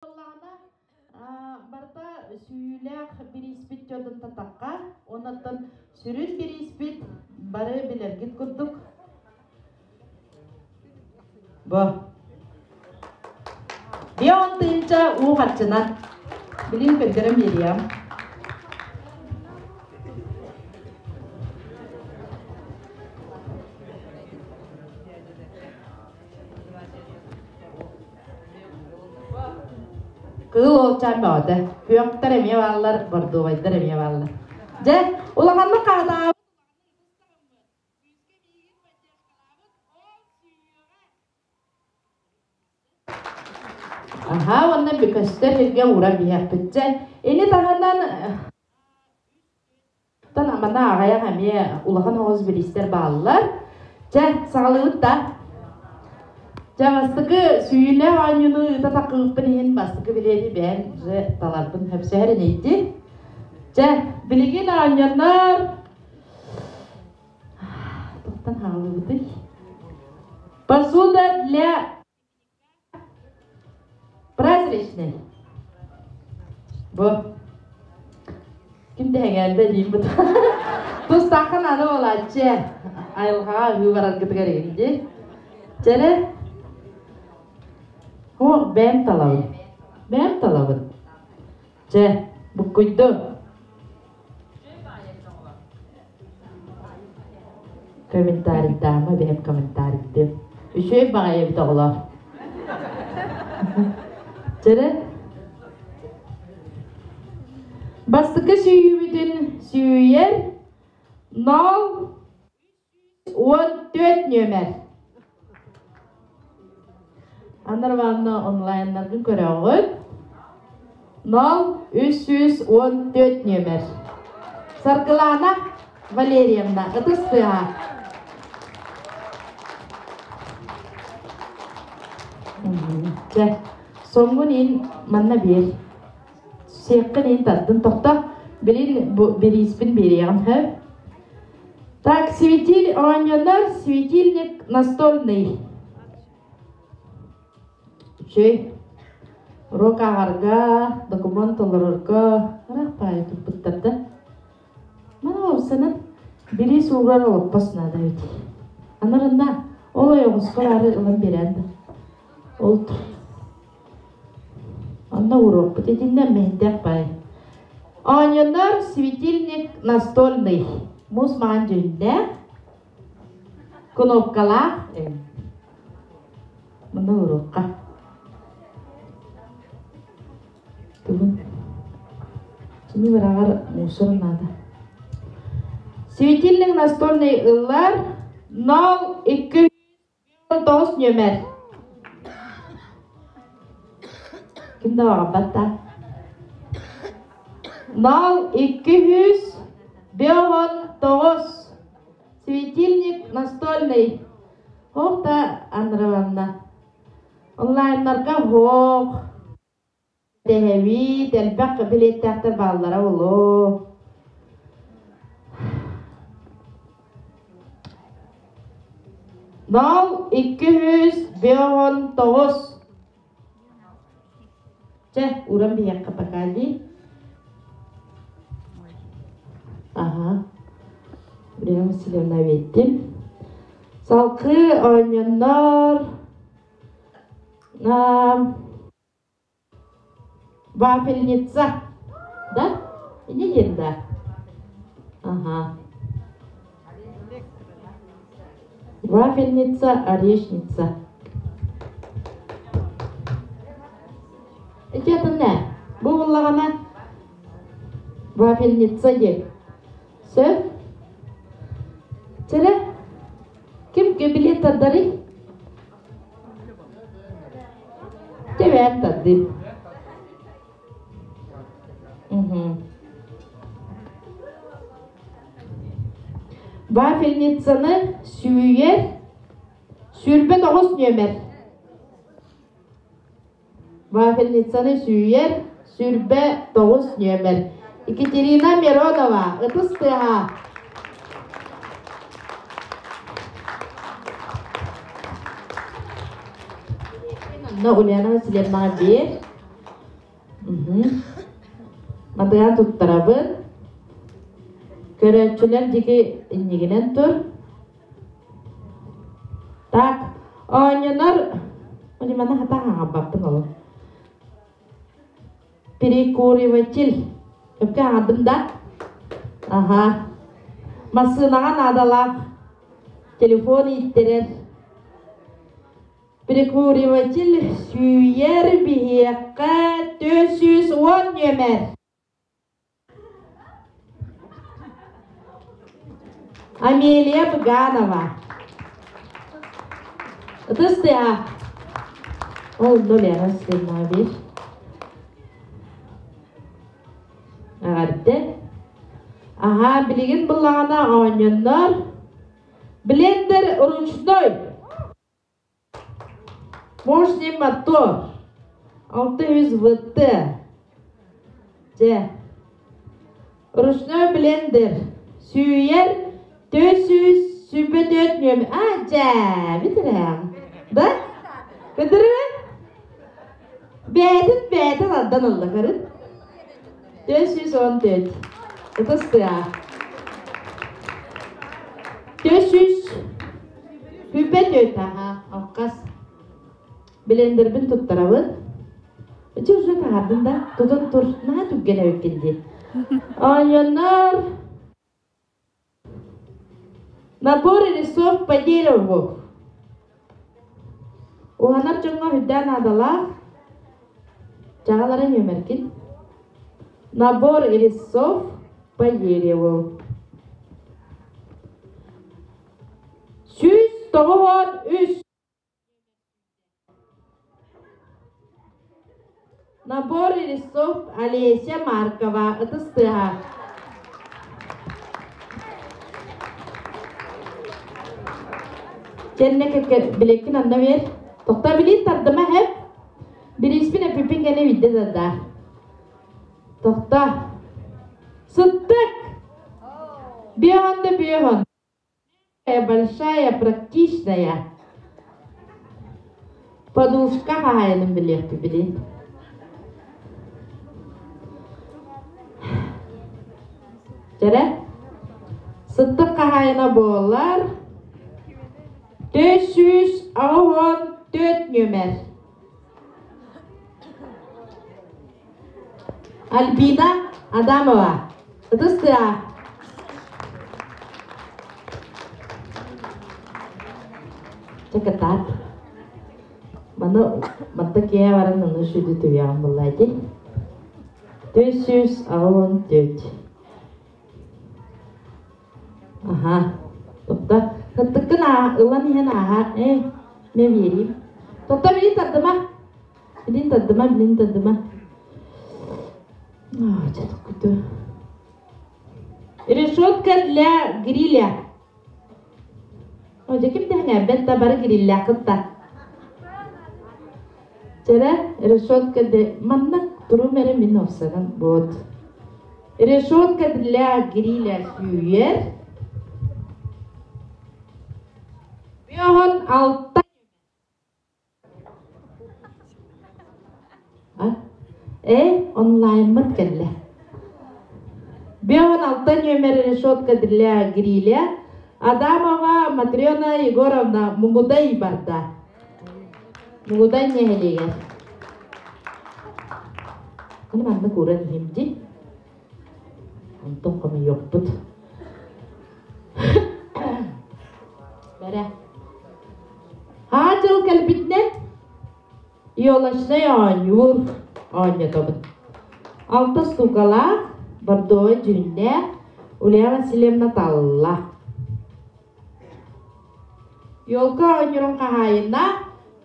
Буоллаҕына, барыта сүүйүүлээх бирииспит дьонун татахха, оннуттан сүрүн бирииспит бары билэргит курдук бу. Бион тыынча уу харчынан. Билин көрдөрөн биэриэм. Кыыл уолчаан бөҕөтө. Күөхтэр эмиэ бааллар, бордуобайдар эмиэ бааллар. Дьэ, улаханнык хаһытаабыт Аһаа уонна көстөр сиргэ ууран биһиэхпит. Дьэ, ини таһынан Оттон манна аҕыйах эмиэ улахан оҕус бириистэр бааллар. Чэ, саҕалыыбыт да. Чэ, бастакы сүүйүүлээх оонньууну ыыта таххыбыппын иһин бастакы билиэти бэйэм же таларбын сөпсөһөр инийди. Чэ, билигин оонньоннор Туохтан хаалыбытый? Посуда для Прозрачный. Бу. Ким дэһэҥээрдэ диим бут. Тустааххын аны буолааччы. Айылҕаҕа аһыы бараргытыгар иһинди. Чэрэ. Хуох бэйэм талабын. Бэйэм талабын. Чэ, буккуйдум. Комментарийдаама бэйэм комментарийдым. Үчүгэй баҕайы эбит оҕолор. Чэрэ. Бастакы сүүйүүбүтүн сүүйэр 0 14 нүөмэр. Анна Ивановна онлайннаргын көрөҕүт. 0 314 нүөмэр. Саргылана Валерьевна, ытыс тыаһа. Чэ, соҥҥун иин манна биэр. Сиэххин иин тардын тохто. Билин бу бирииспин биэриэҕим хөп. Так, светиль оонньонор, светильник настольный. Үчүгэй. Уруок ааҕарга, докумуон толорорго ыраах баайы туппуттар да. Маны уопсанан бириис уурар олоппос наада эбит. Анарында ол ойоҕоско баары ылан биэрэн да. Ол Онно уруокпут итиннэ мэһэйдээх баай. Оонньонор светильник настольный. Муус маҥан дьүһүннээх, кнопкалаах. Муну уруокка. Тугун? Кини быраҕар мусор наада. Светильник настольный ыллар 0 2 9 нүөмэр. Ким да баҕарбат да. 0 259. Светильник настольный. Хоох да Андрованна. Онлайннарга хоох. Тэһэбит, элбэх билиэттээхтэр бааллара буолуо. 0 259. Чэ, уран биһиэххэ пока дии. Аха. Ульяна Васильевна эбиэттим. Салгыы оонньоннор Вафельница. Да? Иди диэн да. Ага. Вафельница, орешница. Ити атын нэ? Бу буллаҕына вафельница диэн. Сөп? Чэрэ, ким билет тардарый? Тэбээн тардым. Вафельницаны сүүйэр 29 нүөмэр. Вафельницаны сүүйэр 29 нүөмэр. Екатерина Миронова, ытыс тыаһа. Онно Ульяна Васильевнаҕа биэр. Матыга туттарабын. Көрөөччүлэр диэки иннигинэн тур. Так, оонньонор... Маны хата хаҥарбаппын ол. Перекуриватель. Өпкө аҥардым да? Аха. Массыынаҕа наадалаах. Телефон ииттэрэр. Прикуриватель сүүйэр биһиэхэ 410 нүөмэр. Амелия Быганова. Ытыс тыаһа. Ол Лера Симович. Эҕэрдэ. Аһаа, билигин былаана оонньоннор. Блендер ручной. Мощный мотор. 600 ВТ. Дьэ. Ручной блендер. Сүүйэр 424 нүөмэр. А, дьэ, бүтүрэм. Да? Көтөрү? Бээтин бээтин аддан ылла көрүн. 414. Ытыс тыа. 400 Күүппэт аха, алкас. Блендербин туттарабын. Ичи уже таһардым да, тутун тур, наһаа түргэн эбиккин дии. Оонньоннор Набор рисов по дереву. Уһанар дьоҥҥо үрдээн наадалаах. Дьаҕалара нүөмэргин. Набор рисов по дереву. 193. Набор рисов Олеся Маркова ытыс тыаһа. Кэннэ билэккин анна бер. Тохто билин тардыма хэп. Бириспин эпипин кэнэ видде тарда. Тохто. Сыттык. Биэһон да биэһон. Большая практичная. Подушка хаһаайынын билиэхпит билин. Дьэрэ, сыттык хаһаайына буолар 484 нүөмэр. Альбина Адамова. Ытыс тыа. Чакатаат. Маны манта киһи баран аны сүдү түбүөҕүм булла ити. 484. Аха. Топта. Хаттыккын ылан иһэн ааһа. Э, мен биэриим. Топта билин тардыма. Билин тардыма, билин тардыма. Решетка для гриля. О, дьэ ким тэһэҥээбэт да бары гриллээххит да. Чэрэ, решетка для... Манна турум эрэ мин овсанан вот. Решетка для гриля сүүйэр. Бөһөн алта Э, онлайммыт кэллэ. 56 нүөмэр решетка для гриля Адамова Матрена Егоровна Мугудай барда. Мугудай нэһилиэгэр. Аны маннык уран иһим дии. Онтон хомуйуохпут. Бэрэ. Хаа дьыл кэлбитинэн елочнай оонньуур оонньотобут. Алта штукалаах, бордовай дьүһүннээх Ульяна Васильевна талла. Елка оонньуурун хаһаайына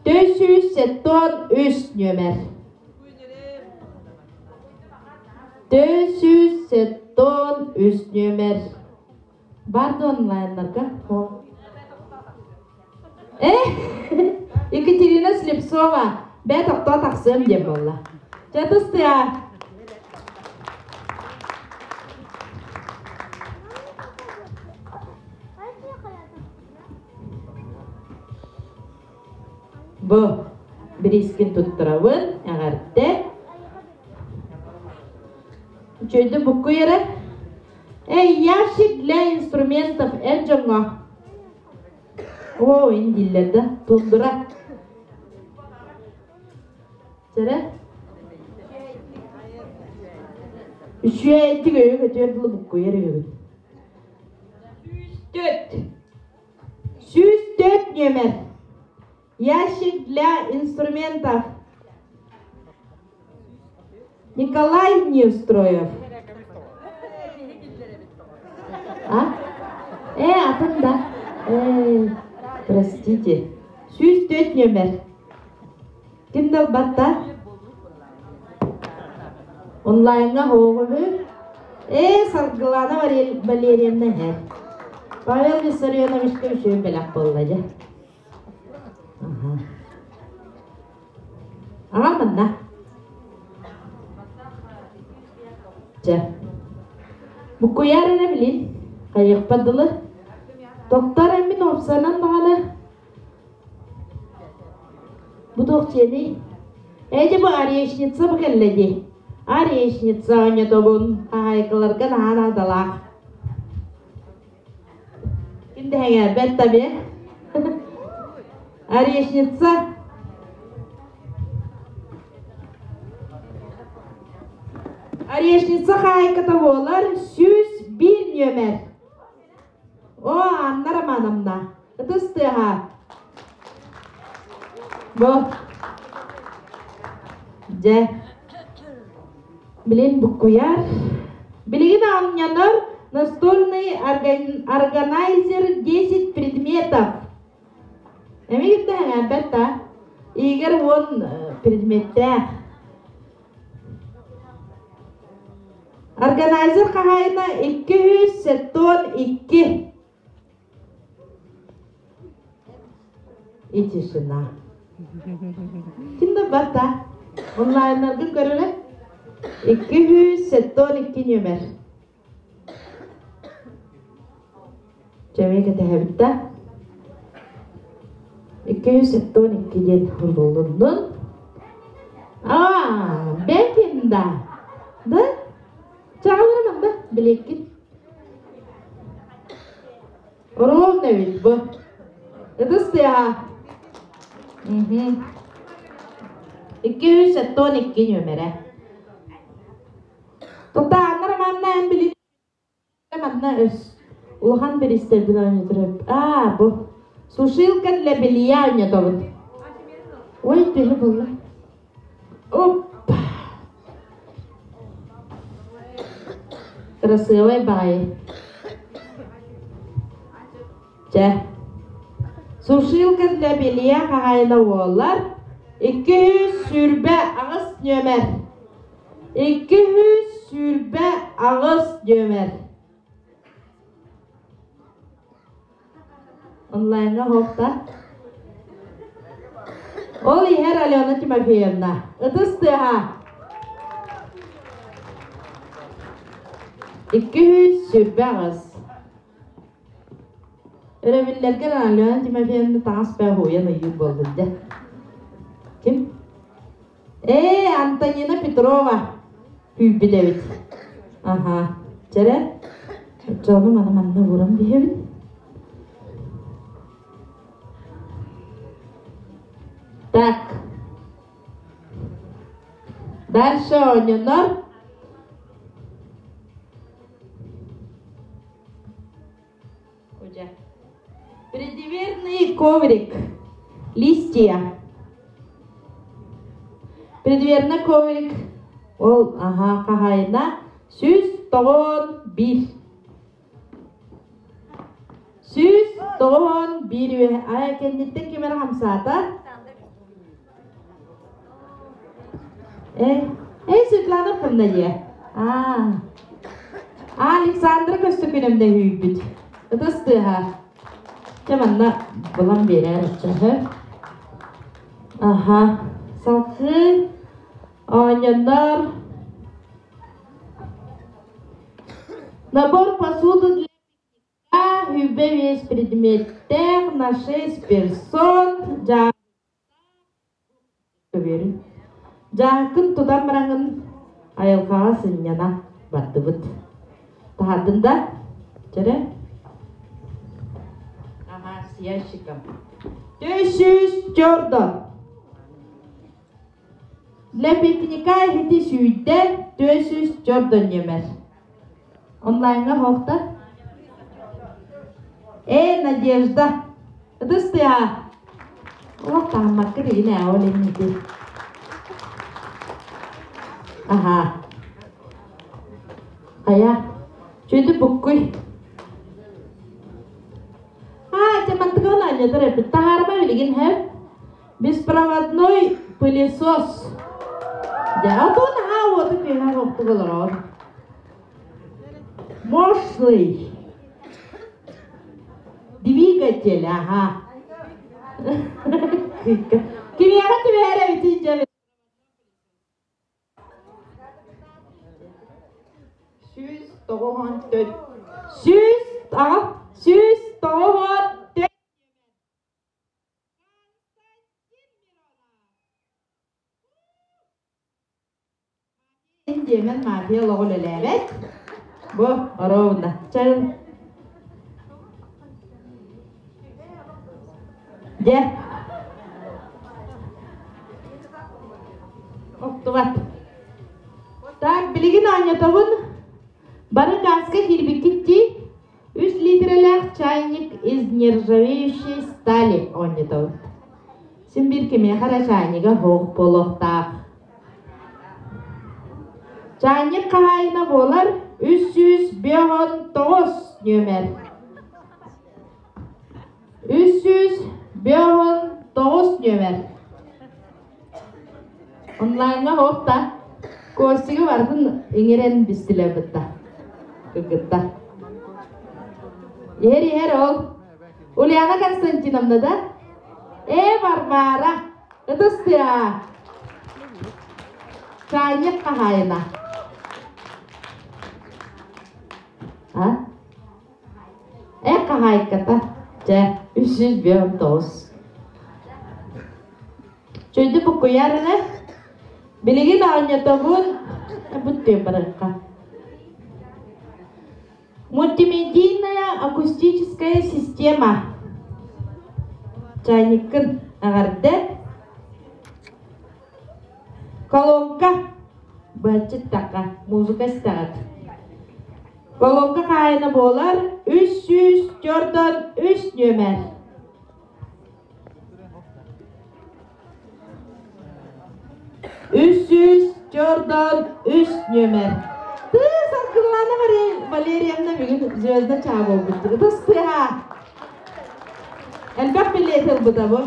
473 нүөмэр. 473 нүөмэр. Бар да онлайннарга. Э, Екатерина Слепцова бээ тохтоо тахсыам диэн буолла. Чэ тыстыа. Бу бириискин туттарабын, эҕэрдэ. Үчүгэйдик буккуй эрэ. Эй, ящик для инструментов эр дьоҥҥо. Оо, ин дииллэр да, тундура. Сэрэ? Үчүгэйдик өйө көтүөр дылы буккуйар үһүгүт. 104. 104 нүөмэр. Ящик для инструментов. Николай Неустроев. А? Э, атын да. Э, простите. 104 нүөмэр. Ким да ылбат Онлайҥҥа оҕоҕу Ээ, Саргылана Валерьевна иһэр. Павел Виссарионовичка үчүгэй бэлэх буолла дьэ. Аҕам манна. Чэ. Буккуйаар эрэ билин. Хайыахпар дылы. Токтор эммин уопсанан даҕаны. Бу туох дьиэний? Ээ дьэ бу орешница бу кэллэ дии. Орешница оонньотобун. Хаһаайкаларга наһаа наадалаах. Ким дэһэҥээрбэт табе? Орешница. Орешница хаайката буолар 101 нүөмэр. О, Анна Романовна, ытыс тыаһа. Бу. Дьэ. Билин буккуйар. Билигин оонньонор настольный органайзер 10 предметов. Эмиэ кытта да. Игорь уон предметтээх. Органайзер хаһаайына 272. И тишина. Ким да барта. Онлайннаргын көрөрө. 272 нүөмэр. Чэмэй кэтэһэбит да. 272 диэн урулуннун. А, бэкин да. Да? Чаҕыларым да билиэккин. Ровно ведь бу. Ытыс тыаһа. 272 нүөмэрэ. Тута Анна Романовна эн билин манна өс улахан биристэрбин оонньотор Аа, бу сушилка для белья оонньотобут. Ой, төһө булла? Опа! Красивый баҕайы. Чэ. Сушилка для белья хаһаайына буоллар 228 нүөмэр. 228 нүөмэр. Онлайҥҥа оһуохта. Ол иһэр Алена Тимофеевна. Ытыс тыаһа. 228. Өрөбүллэргэ Алена Тимофеевна таҥас бээ уһуйан ыйыыр буоллун дьэ. Ким? Ээ, Антонина Петрова күүппүт эбит. Аха. Чэрэ, оччону маны манна ууран биһэбин. Так. Дальше оонньонор. Предверный коврик. Листья. Предверный коврик. Ол, аха, хаһаайына 191. 191 үөһэ. Ай, кэнниттэн ким эрэ хамсаата? Э, э, Светлана ханна дьиэ? Аа. Александра көстөкүнэмдэ үүйбүт. Ытыс тыаһа. Чэ манна булан биэрээр оччоһо. Аха. Салхыы оонньоннор. Набор посуды для Үбэ весь предметтээх на шесть персон Дьааһыккын тутан бараҥҥын айылҕаҕа сынньана. Бардыбыт. Таһаардын да? Чэрэ? Ага, с ящиком. 404. Для пикника иһити сүүйтэ 404 ньүмэр. Онлайҥҥа хоохта? Э, Надежда, ытыс тыаһа. Олох таһыммакка дигин ээ, ол инники. Аха. Хайа, чүөтү буккуй. Аа, дьэ мантыгын анньатар эппит. Таһаарыма билигин һэ. Беспроводной пылесос. Дьэ, а то наһаа уоту күөһэ оттук олорор. Мощный. Двигатель, ага. Кимиэхэ түбэһэр эбитий дьэ? 194. 100, 194. Диэмэн мафия олоҕу үлэлээбэт. Бу ровно. Чайын. Дьэ. Оттубат. Так, билигин оонньотобун. Бары газка киирбиккит дии. Үс литрэлээх чайник из нержавеющей стали оонньотобут. Син биир кимиэхэ эрэ чайнига суох буолуохтаах. Чайник хаһаайына буолар 359 нүөмэр. 359 нүөмэр. Онлайҥҥа суох да, Костигы барытын иҥэрэн бистилэр бытта. Кыргытта. Иһэр иһэр ол. Ульяна Константиновна да? Ээ, Варвара, ытыс тыаа. Чаанньык хаһаайына. А? Э, хаһаайката. Чэ, 359. Чөйдү буккуйар эрэ. Билигин оонньотобун. Бүттүөн барыахха. Мультимедийная акустическая система. Чайниккын эҕэрдэ. Колонка. Быһаччыттахха, музыка истэҕит. Колонка хаайына буолар 343 нүөмэр. 343 нүөмэр. Тыы Саргылана Валерьевна бүгүн звезда чаа буолбут. Ытыс тыаһа. Элбэх билиэт ылбыта бу.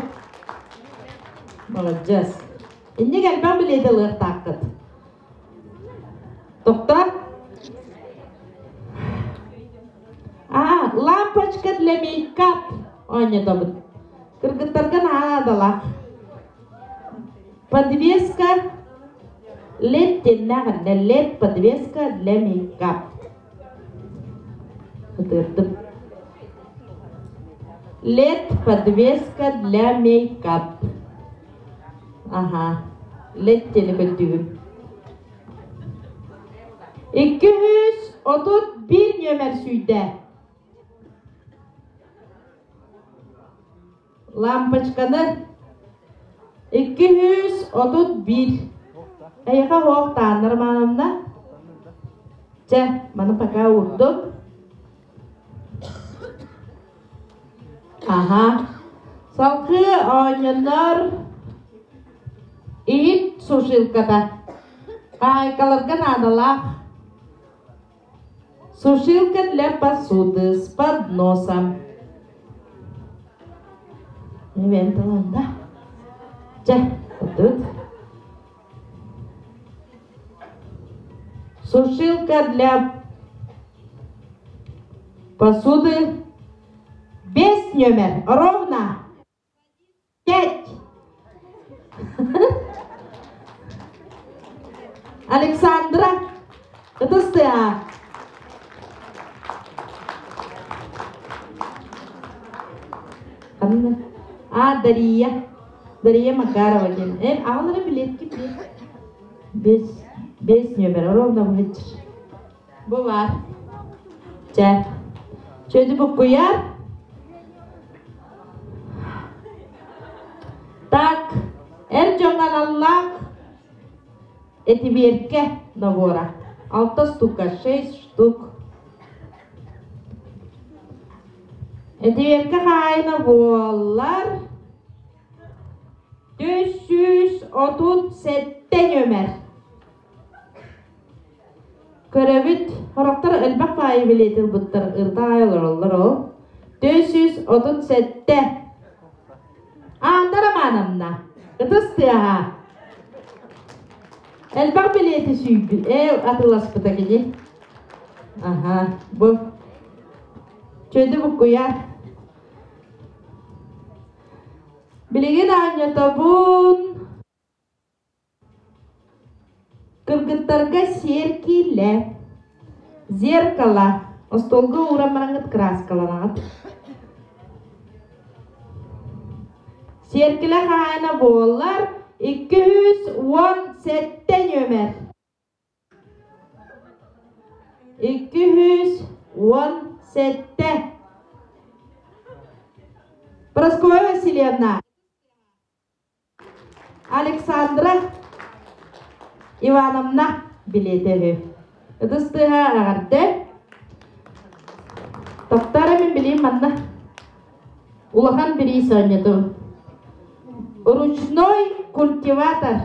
Молодец. Инник элбэх билиэт ылыахтааххыт. Тохтоо. А, лампочка для мейкап оонньотобут. Кыргыттарга наадалаах. Подвеска LED диэннээх LED подвеска для мейкап. Ытырдым. LED подвеска для мейкап. Аха. LED диэни көрдүгүм. 231 нүөмэр сүүйдэ. Лампочканы 231. Эйиэхэ оһох тааннар Романовна. Чэ, маны пока уурдум. Аха. Салгыы оонньоннор иһит сушилката. Хаһаайкаларга наадалаах. Сушилка для посуды с подносом. Мен таланда. Чэ, тут. Сушилка для посуды без номер. Ровно. Пять. Александра, это ты. А, Дария. Дария Макарова диэн. Эн аҕалара билиэт ким Без, без нөмер, ровно быһыччыр. Бу баар. Чэ. Чөдү буккуйар. Так, эр дьоҥҥо аналлаах этибиэркэ набора. Алта штука, шесть штук. Этибиэркэ хаайына буоллар 337 нөмер. Көрөбүт, сорохтор элбэх баайы билиэти ылбыттар, ырта аайы олороллор ол. 437. Аанда Романовна, ытыс тыаһа. Элбэх билиэти сүүйбүт, ээ атыыласпыта кини. Аха, бу. Чөйдү буккуйар. Билигин аанньатобун. Кыргыттарга сиэркилэ, зеркало, остуолга ууран бараҥҥыт кырааскаланаҕыт. Сиэркилэ хаһаайына буоллар 217 нүөмэр. 217. Прасковья Васильевна. Александра Ивановна билиэтэ үһү. Ытыс тыаһа эҕэрдэ. Таптаара мин билиим манна. Улахан бириис оонньотум. Ручной культиватор.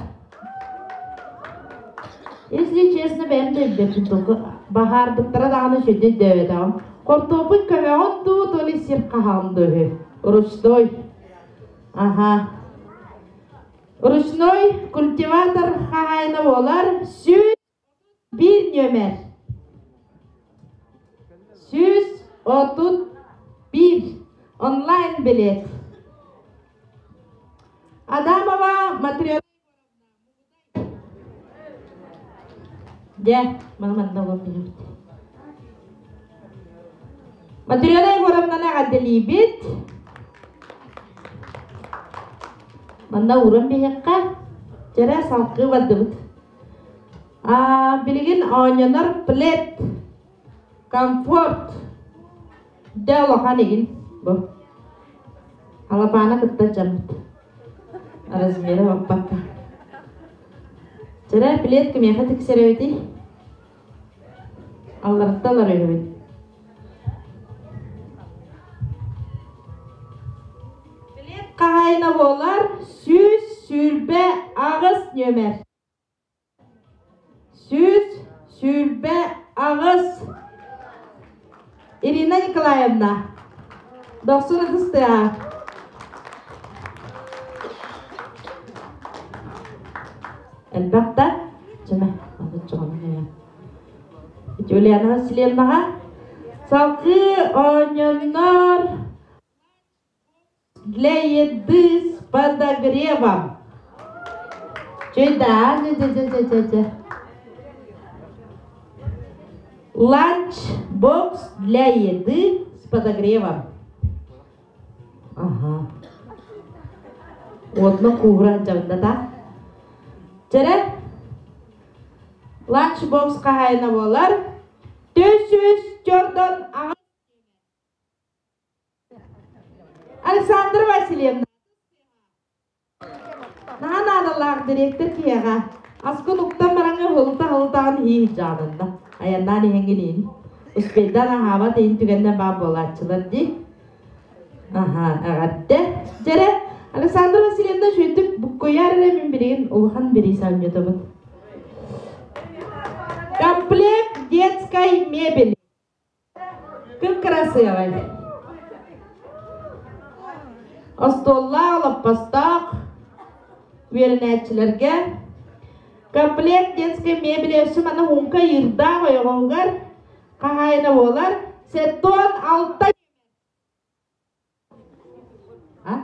Если честно, бэйэм да өйдөппүн толку баһаарбыттара даҕаны сүдү өйдөөбөтөҕүм. Хортуоппуй көмөҕүн дуу, то ли сир хаһаҕын дуу үһү. Ручной. Аха. Ручной культиватор хаһаайына буолар 101 нүөмэр. 131 онлайн билет. Адамова Матрена Дьэ, маны манна олордуһубут. Матрена Егоровнаны эҕэрдэлиибит. Манна ууран биһиэххэ. Чэрэ салгыы бардыбыт. Билигин оонньонор плед, комфорт, дэ улахан игин бу. Халапаана кытта дьаммыт. Размера баппакка. Чэрэ, плед кимиэхэ тиксэрэбитий? Алларытта олорор Билет хаһаайына буолар 128 нүөмэр. 128. Ирина Николаевна, дохсун ытыс тыаһа. Элбэх да? Чэмэ, Юлиана Васильевнаҕа салгыы оонньоннор для еды с подогревом. Чуйда, Ланч-бокс для еды с подогревом. Ага. Уотна куура дьабындата. Чэрэ, ланч-бокс хаһаайына буолар. 448 Александра Васильевна. Наһаа наадалаах дириэктэр киһиэхэ аскын уктан бараҥҥа уһулута-уһулутаҕын иһии дьаананна. Айаннаан иһэҥҥин иһин. Успейдаан аһаабат иһин түгэннэ баар буолааччылар дии. Аһаа, эҕэрдэ. Дьэрэ, Александра Васильевна үчүгэйдик буккуйар эрэ мин билигин улахан бириис оонньотобун. Комплект детской мебели. Кып кырасыабай. Остуоллаах, олоппостоох үөрэнээччилэргэ комплект детской мебели өссө манна һуҥка ыырдаах ойоҕоһугар хаһаайына буолар 76 а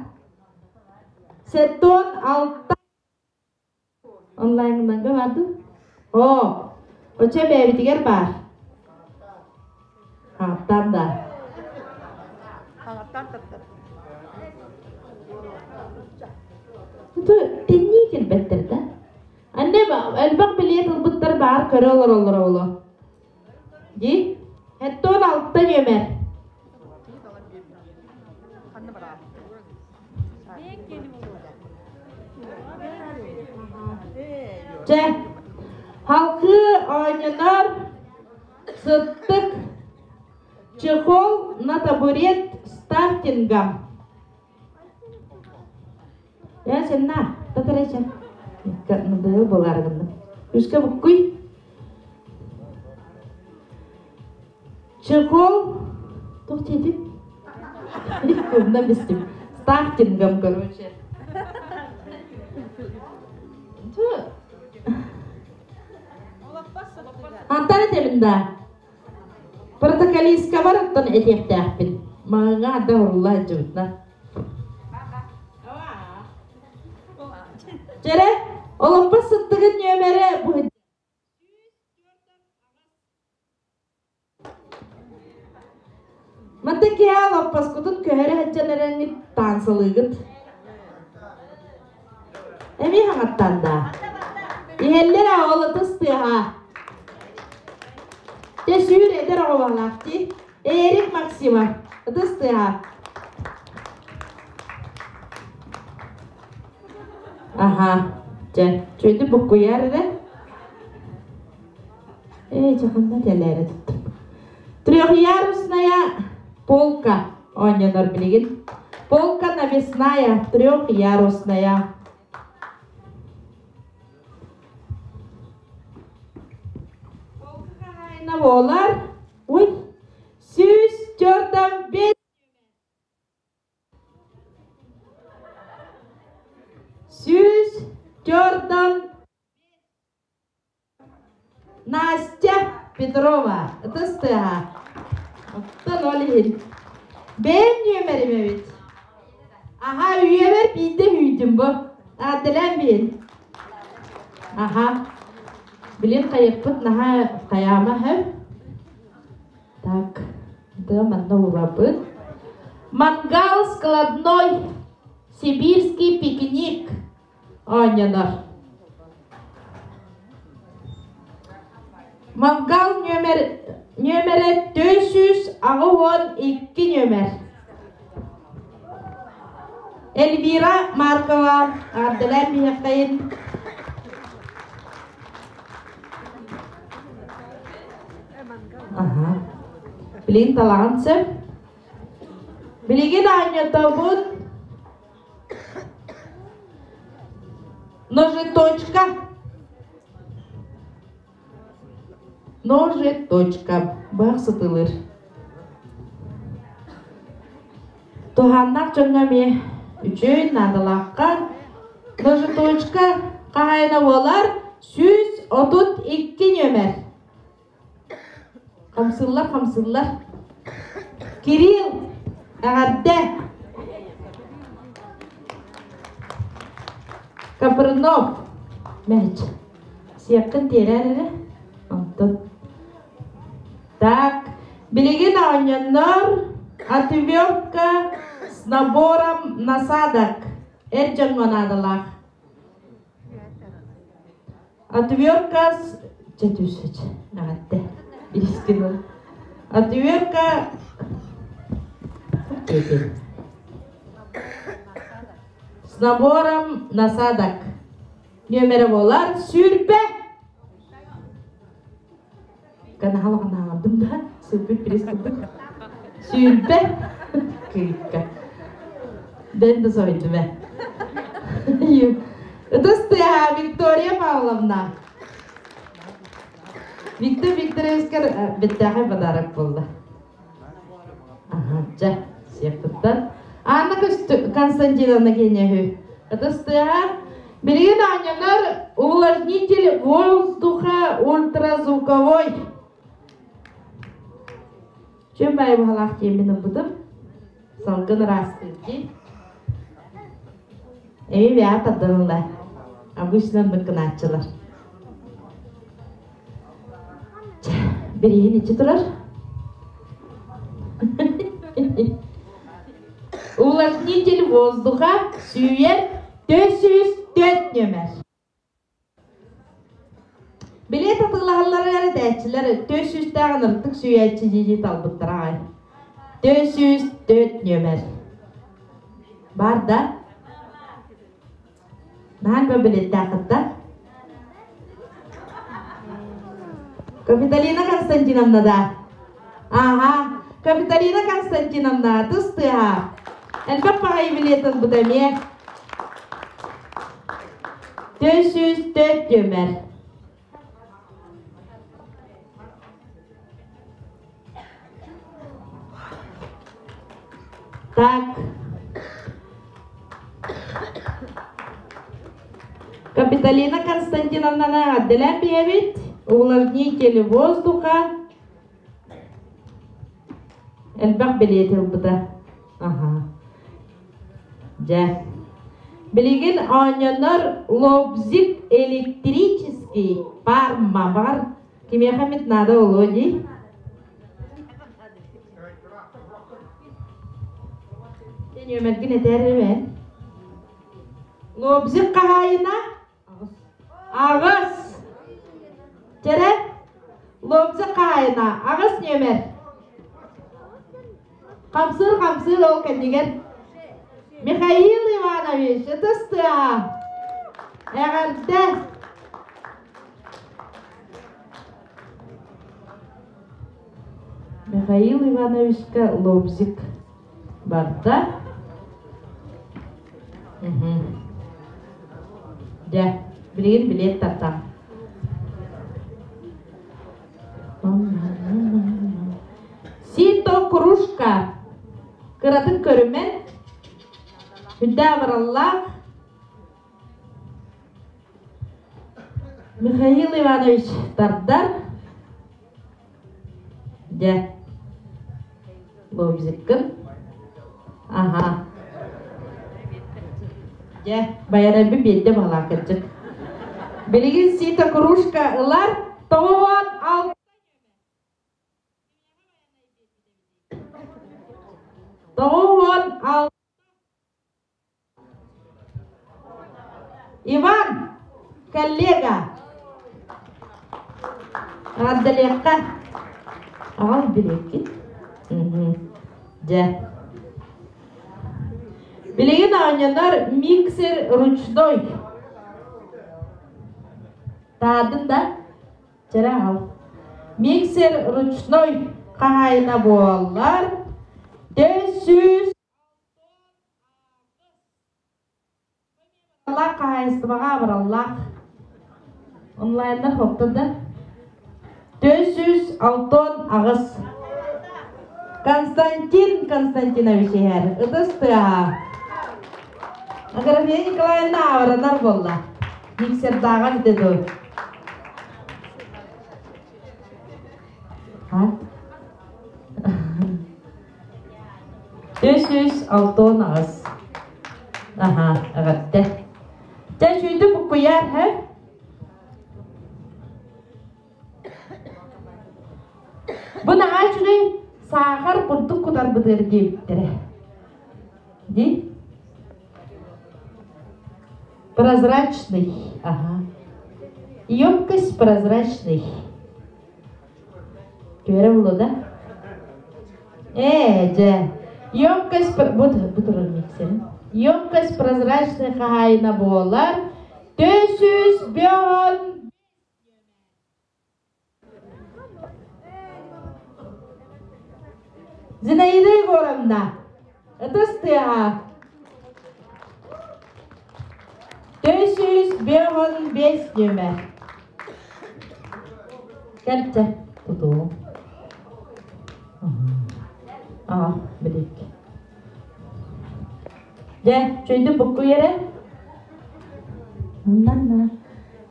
76 Онлайнҥа баар дуу? Оо, оччо бэйэбитигэр баар. Хааттаан да. Хаҥаттан таттар. Ту тэннии кэлбэттэр да. Анне элбэх билиэт ылбыттар баар көрө олороллор оҕолор. Дии? 76 нүөмэр. Чэ, халкыы оонньонор сыттык чехол на табурет стартинга. Ээ, сенна, татарече. Быһыл буолаары гынным. Үскэ буккуй. Чехол туох диэтим? Умнан бистим. Стартингом, короче. Антан этэбин да. Протоколисткабар оттон этиэхтээхпин. Маҕаҥҥа анда урулла сылдьыбытна. Чэрэ, олоппос сыттыгын нүөмэрэ бу Манта киһи олоппоскутун көһөрө сылдьан эрэҥҥит таансалыыгыт. Эмиэ хаҥаттан даа. Иһэллэр ол ытыс тыаһа. Дьэ сүүр эдэр оҕо баҕалаах дии. Эрик Максимов, ытыс тыаһа. Аха, дьэ, чүөтү буккуйар эрэ. Ээ, дьэ ханна кэлээри туттум. Трехъярусная полка оонньонор билигин. Полка навесная, трехъярусная. Полка хаһаайына буолар. Уй, 145 104 Настя Петрова, ытыс тыаһа. Оттон ол иһин. Бэйэм нүөмэрим эбит. Аха, үйэбэр биирдэ үүйдүм бу. Аадалаан биһин. Аха. Билин хайыппыт наһаа хайаама һэм. Так, да манна уурабыт. Мангал складной, сибирский пикник. Оонньонор. Мангал нүөмэр нүөмэрэ 482 нүөмэр. Эльвира Маркова, Ардалаан биһиэхтэйин. Аха. Билигин талаҕын сөп. Билигин оонньотобун Ножеточка. Ножеточка. Бах сытылыр. Туһааннаах дьоҥҥо эмиэ үчүгэй наадалаахха ножеточка хаһаайына буолар 132 нүөмэр. Хамсыллар, хамсыллар. Кирилл, эҕэрдэ! Капрынов, мэч. Сиэххин тиэрээр эрэ. Онтон. Так, билигин оонньоннор отвертка с набором насадок. Эр дьоҥҥо наадалаах. Отвертка с... Чэ, түс, эҕэрдэ. Илискин Отвертка... С набором насадок. Нүөмэрэ буолар сүүрбэ. Канаал ханаалардым да, сүүрбүт пресс курдук. Сүүрбэ. Кыыкка. Дэн да соһуйдум ээ. Ытыс тыаһа Виктория Павловна. Виктор Викторовичкар бэттээхэй подарок буолла. Аха, дьэ, сиэхпиттэн. Анна Константиновна Кенеһү. Ытыс тыаһа. Билигин оонньонор увлажнитель воздуха ультразвуковой. Чем баайы баһалаах диэммин ылбытым. Салгын ыраастыыр дии. Эми бэйэ тардан ыла. Обычно быккынааччылар. Бирииһин иччи турар. Увлажнитель воздуха сүүйэр 404 нөмер. Билет атыылаһар. Атыылаһалларыгар этээччилэр 400-тээх ынырыктык сүүйээччи дии-дии талбыттара аҕай. 404 нүөмэр. Бар да? Наһаа элбэх билиэттээххит да? Капиталина Константиновна да? Ааһа, Капиталина Константиновна, тыс тыаһа. Элбэх баҕайы билиэт ылбыта эмиэ. 404 нүөмэр. Так. Капиталина Константиновнаны эҕэрдэлээн биһэбит. Увлажнитель воздуха. Элбэх билиэт ылбыта. Аха. Дьэ. Билигин оонньонор лобзик электрический парма баҕар кимиэхэ эмит наада буолуо дии. Нүөмэргин этээр эбээт. Лобзик хаһаайына Аҕыс. Чэрэ. Лобзик хаһаайына аҕыс нүөмэр. Хамсыыр хамсыыр ол кэннигэр Михаил Иванович ытыс тыаһа. Эҕэрдэ. Михаил Ивановичка лобзик барда. Дьэ, билигин билиэт тартам. Сито кружка. Кыратын көрүмэн. Хүндэ абыраллаах. Михаил Иванович тардар. Дьэ, лобзиккын. Аха. Дьэ, байарайбын биэрдэ баҕалаах кырдьык. Билигин сито кружка ылар, 96 96 Иван, коллега, эҕэрдэлиэххэ. Аҕал билиэккит. Дьэ. Билигин оонньонор миксер ручной. Таадын да? Чэрэ аҕал. Миксер ручной хаһаайына буоллар, 400 Аллаах хаһаайыстыбаҕа абыраллаах. Онлайннар хоптор да. 468. Константин Константинович иһэр. Ытыс тыаһа. Аграфена Николаевна абыранар буолла. Миксердааҕа бүтэ дуо? 368. Аха, эҕэрдэ. Дьэ, үчүгэйдик буккуйаар, һэ? Бу наһаа үчүгэй саахар курдук кутарбытыгар диэбиттэрэ. Дии? Прозрачный. Ага. Емкость прозрачный. Түөрэ булла да? Ээ, дьэ. Емкость, бу, бу турар миксерин. Емкость прозрачный хаһаайына буолар. Төсүс бөҕөн Зинаида Егоровна, ытыс тыаһа. 455 нүөмэр. Кэлчэ тутуу. Аа, билик. Дьэ, чөйдү буккуй эрэ.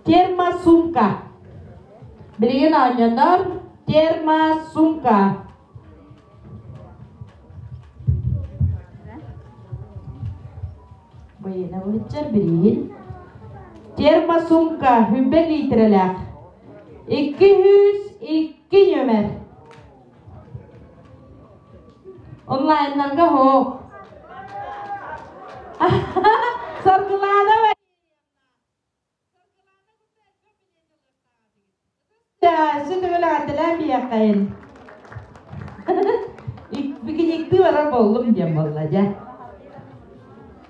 Термосумка. Билигин оонньонор термосумка. Быйына быһыччар бирииһин. Термосумка хүбэ литрэлээх. 202 нөмер. Онлайннарга хоох. Саргылаана. Өссө төгүл эҕэрдэлээн биһиэххэйин. Пикниктыы барар буоллум диэн буолла дьэ.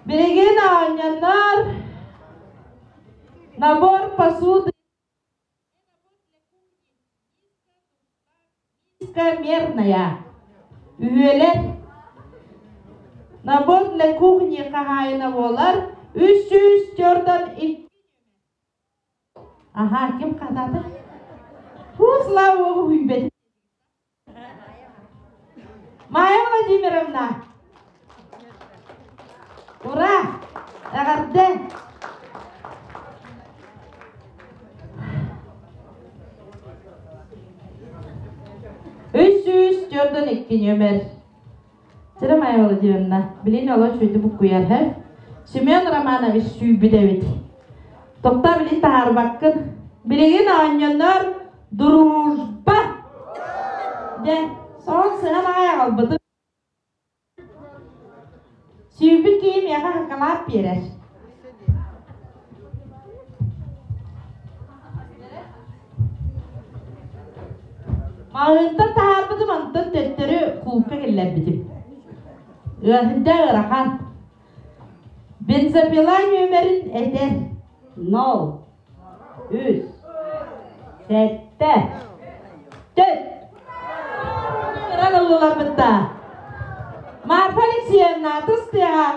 Билигин оонньоннор набор посуды мерная. Үһүөлэр набор для кухни хаһаайына буолар 304 Аха, ким хатаата? Фу, слава богу, хүүйбэтим. Майя Владимировна! Ура! Эҕэрдэ! 342 нүөмэр. Чэрэ Майя Владимировна, билин олох үчүгэйдик буккуйар һэ. Семен Романович сүүйбүт эбит. Тохтоо билин таһаарбаккын. Билигин оонньоннор дружба! Дьэ, соһон сыһан аҕай аҕалбытым. Сүүйбүт киһи миэхэ хакалаат биэрэр. Маҕаһыынтан таһаарбытым, онтон төттөрү кулка киллэрбитим. Ыаһырда ыарахан. Бензопила нүөмэрин этэр. Нол, үс, сэттэ, төрт. Ыран ыллылар бытта. Марфа Алексеевна, тыс тыаҕа.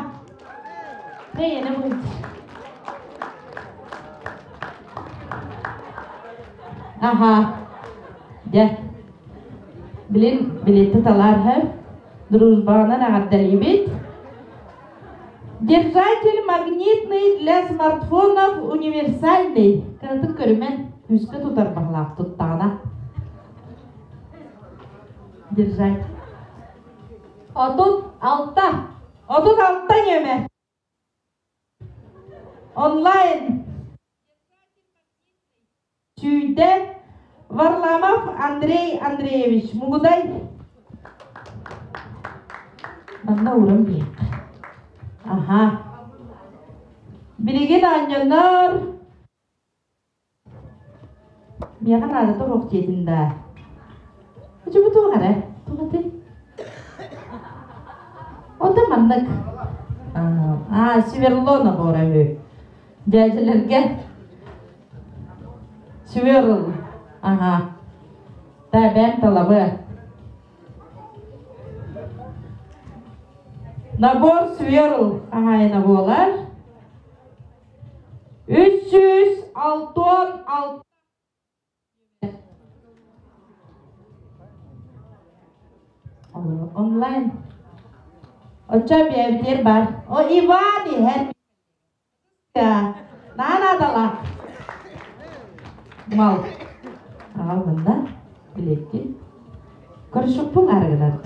Бэйэне будет. Аха. Дьэ. Билин билетти талаар һэ. Дружбаҕынан эҕэрдэлиибит. Держатель магнитный для смартфонов универсальный. Кыратык көрүмэн, күүскэ тутар баҕалаах туттаҕына. Держатель. 36. 36 нүөмэр. Онлайн. Сүүйтэ Варламов Андрей Андреевич Мугудай. Манна ууран биһиэххэ. Аха. Билигин оонньонор. Миэхэ наадата суох диэтин да. Чубу туох эрэ? Туох этэй? Онтон маннык. Аа, сверло набора үһү. Дьээдьэлэргэ сверл. Аха. Та бэм талабы. Набор сверл хаһаайына буолар. 366 Онлайн. Оччо биэбитиэр бар. О, Иван иһэр. Наадалаах. Мал. Аҕалгын да, билиэккин. Көрүшүкпүн арыгынат.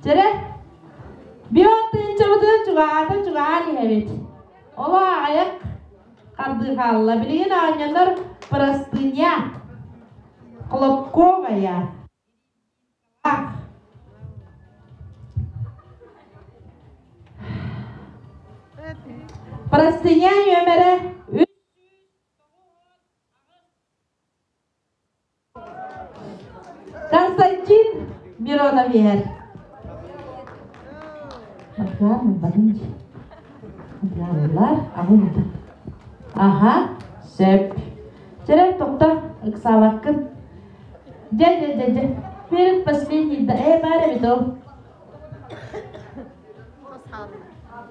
Чэрэ, бион тыынчабытын чугаата чугаан иһэбит. Оло аҕайах хардыы хаалла. Билигин оонньонор простыня, хлопковая. Простыня нүөмэрэ үс Константин Миронов иһэр. Аха, сөп. Чэрэ, тохто, ыксаабаккын. Дьэ, дьэ, дьэ, дьэ. Перед последний, да, баар эбит ол.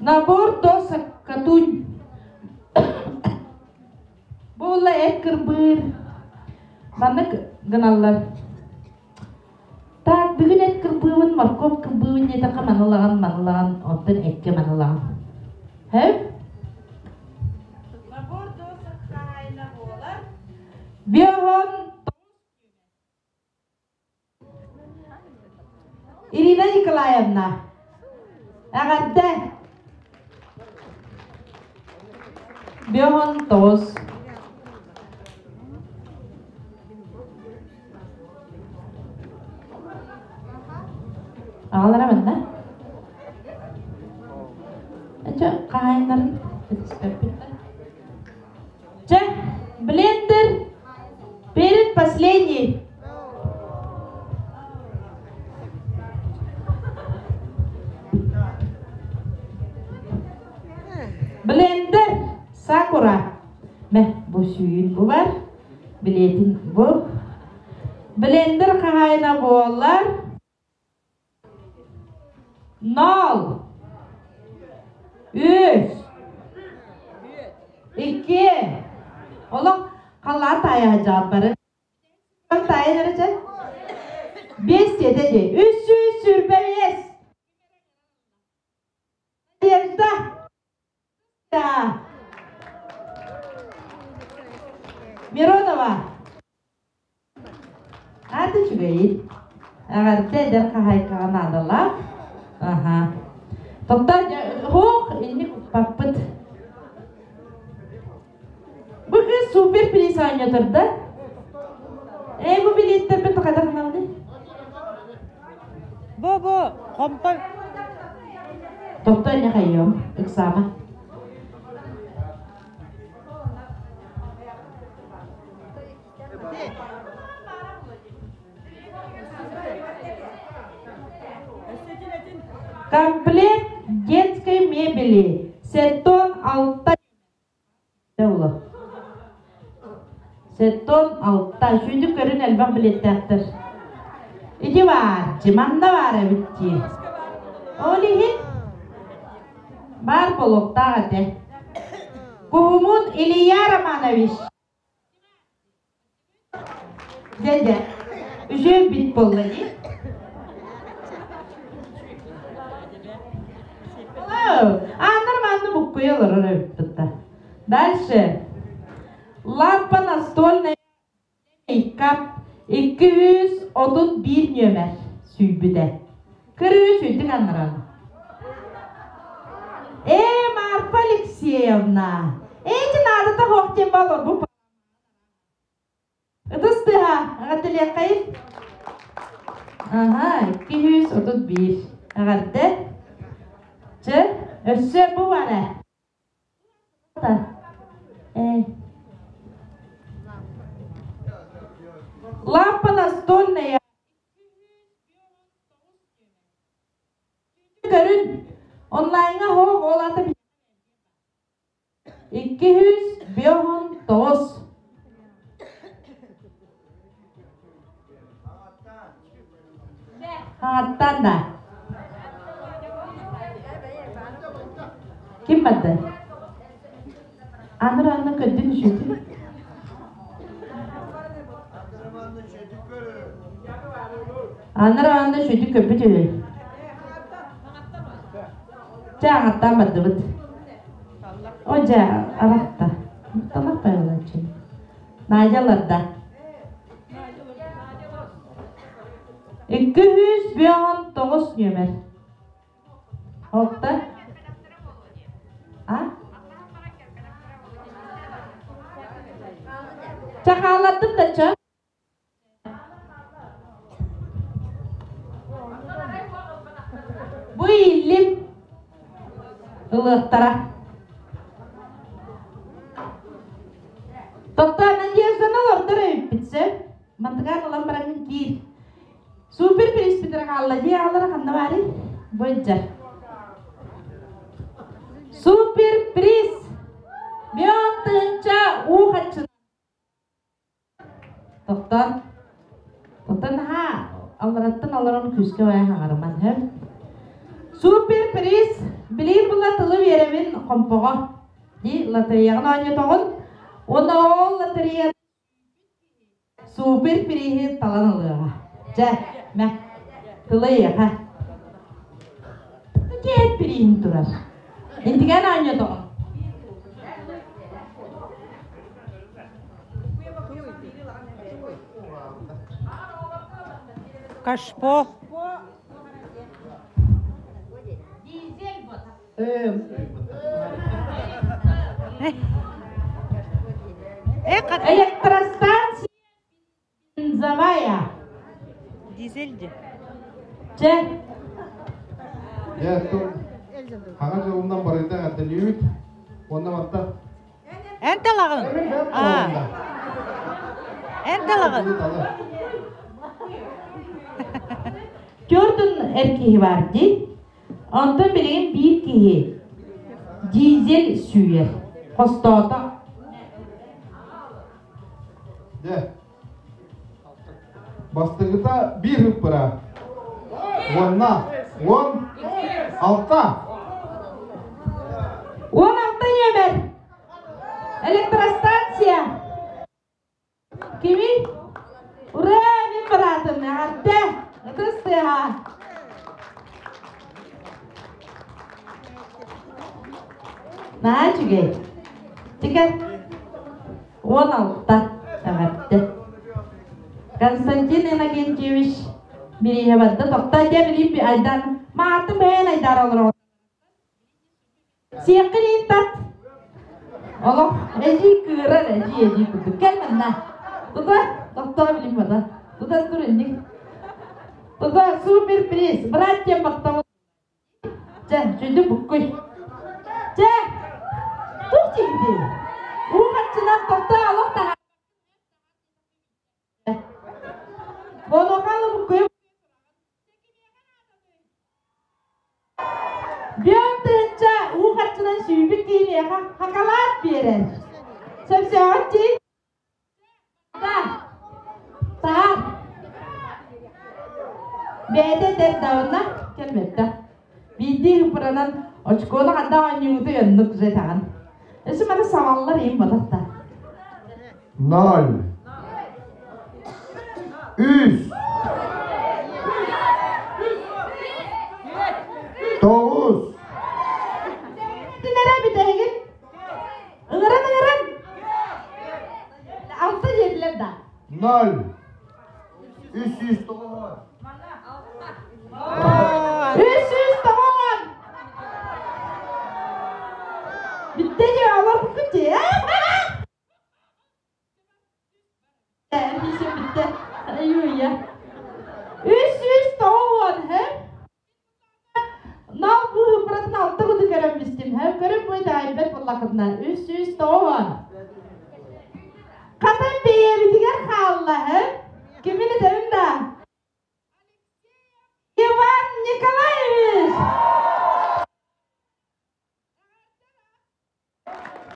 Набор досок катунь. Буолла эт кырбыыр. Маннык гыналлар. Так, бүгүн эт кырбыыбын, моркуоп кырбыыбын диэтэххэ манылаҕын, манылаҕын, оттон эккэ манылаҕын. Һэ? Набор досок хаһаайына буолар. Биоһон Ирина Николаевна, эҕэрдэ! 59. Аҕалара манна. Чэ, хаһаайыннарын этиспэппит. Чэ, блендер. Предпоследний. Блендер Сакура. Мэ, бу сүүн бу бар. Билетин бу. Блендер хаһаайына буолар. Нол. Үс. Икки. Олох халлаан таайа сылдьаҕыт бары. Таайан эрэ чэ. Биэс диэтэ дии. 325. Надежда. Миронова. Аата үчүгэйин. Эҕэрдэ эдэр хаһаайкаҕа наадалаах. Аха. Тохтоо, хуох, инник укпаппыт. Бу кыыс супер приз оонньоторда. Ээ, бу билиэттэрбит хайдах гынабыный? Бу бу хомпо Тохтоо, инне хайыам, ыксаама. Комплект детской мебели. Сеттон алта Сеттон алта. Сүүтүк көрүн элбэх билиэттээхтэр. Ити баар, манна баар эбит дии. Ол иһин баар буолуохтаах этэ. Куһумун Илья Романович. Дьэ, үчүгэй бит буолла дии. Ааннар манна буккуйа олорор эбиппит да. Дальше. Лампа настольная мейкап 231 нүөмэр сүүйбүтэ. Кырыы сүүйдүк аннаран. Ээ, Марфа Алексеевна, эти наадата суох диэн балор бу Ытыс тыаһа, эҕэрдэлиэххэйин. Аха, 231. Эҕэрдэ. Чэ, өссө бу бар ээ. Э. Лампа настольная. Көрүн. Онлайҥҥа хоох ол ата 259. Хаҥаттан да. Ким барда? Аныр анны көрдүн үшүтүн. Аныр анны шүтү көппүт үһү. Чэ, аҥаттаан бардыбыт. О, дьэ, арахта. Талах байылааччы. Наадьаларда. 259 нүөмэр. Алта. А? Чахаалаттым да ча. Бу ииллим ылыахтара. Тохтоо, Надежданы олордор эбиппит сөп. Мантыгаан ылан бараҥҥын киир. Супер приспитер хаалла дии аҕалара ханна баарый? Бу илдьэр. Супер приз! Миллион тыһыынча уу хаччы Тохтоон, тохтоон наһаа аллараттан олорон күүскэ баайа хаҥарыман һэ. Супер приз билигин була тылы биэрэбин хомпоҕо дии лотереяҕын оонньотоҕун уонна ол лотерея супер приһи талан ылыаҕа. Дьэ, мэ, тылы эйиэхэ. Киэт приһин турар. Интигэн оонньотоҕун. Кашпо. Электростанция бензовая. Дизель де. Чэ. Дьэ, хаҥа дьылынан барыта эҕэрдэлиибит. Уонна барта Эн талаҕын? Аа. Эн талаҕын. Төрдүн эр киһи бар дии. Онтон билигин биир киһи дизель сүүйэр. Хостоото. Дьэ. Бастакыта биир ыппыра. Уонна 16. 16 нүөмэр. Электростанция. Кимий? Ура, мин быраатым, эҕэрдэ! Ытыс тыаһа! Наһаа үчүгэй. Тикэ 16 эҕэрдэ. Константин Иннокентьевич бирииһэ барда. Тохтоо дьэ билиим айдан. Маатын бэйэн айдаара олорор. Сиэххин иин тат. Олох эдьиий кыырар эдьиий эдьиий курдук. Кэл манна. Тута тохтоо билим бата. Тута тур инник. Тута супер приз. Братья баттамыл. Чэ, чүндү буккуй. Чэ, тух тиийди. Уу хаччынан тохтоо олох таһа. Болохалы буккуй. Бүөн тыһыынча уу харчынан сүүйбүт киһи миэхэ хакалаат биэрэр. Сөпсөөҕүт дии? Да. Таһаар. Бэйэтэ этэр да онно кэлбэттэ. Биирдии ыппыранан очкону ханна оонньуугутуй оннук уже таҕан. Өссө маны саҕаллар иһин батах да. Ноль. Үс. Тоҕус. Эрэ бүтэһигин. Ыҥыран ыҥыран. Алта диэтилэр да. Ноль. 390. 390. Bitti diyor Allah bu kutu. Миша бүттэ. Аюя. 390 һэ? Нал быһыпыратын алта куду көрөн бистим. Һэ көрөн бу таайбат буоллахытына. 390. Хатан бэйэбитигэр хаалла.